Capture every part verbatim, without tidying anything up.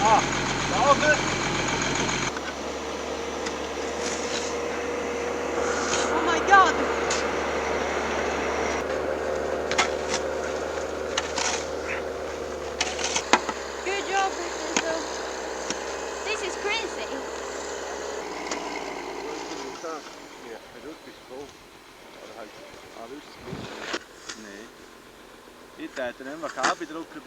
Ah, that was it. Oh my God. Good job, Vincenzo. This is crazy. Yeah, I do this cold. Oder halt, ah, du bist es nicht. Nein. Ich täte nicht mehr Kabel drücken.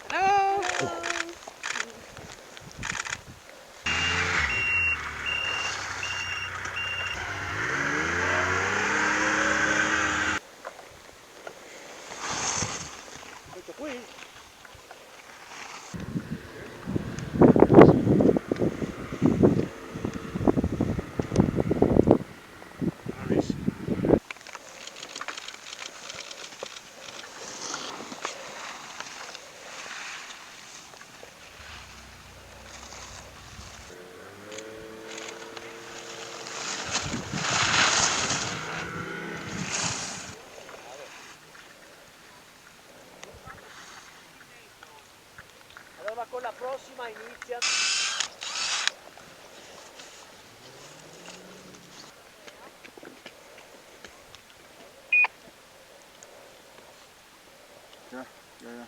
Hello. Questo qui? Bravissimo. Allora con la prossima inizia. Ja, ja, ja.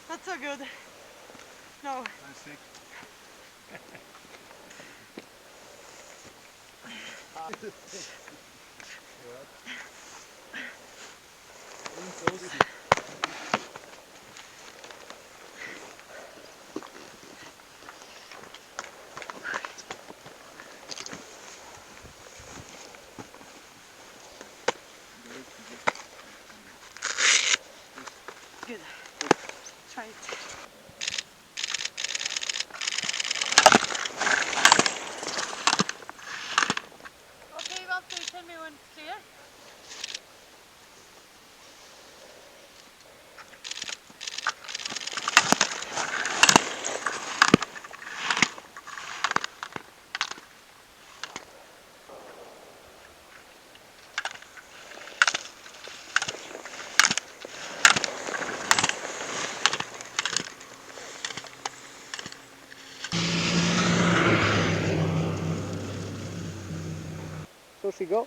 That's so good. No. I'm sick. Good. Try it. Okay, Walter, tell me when it's clear. So she go.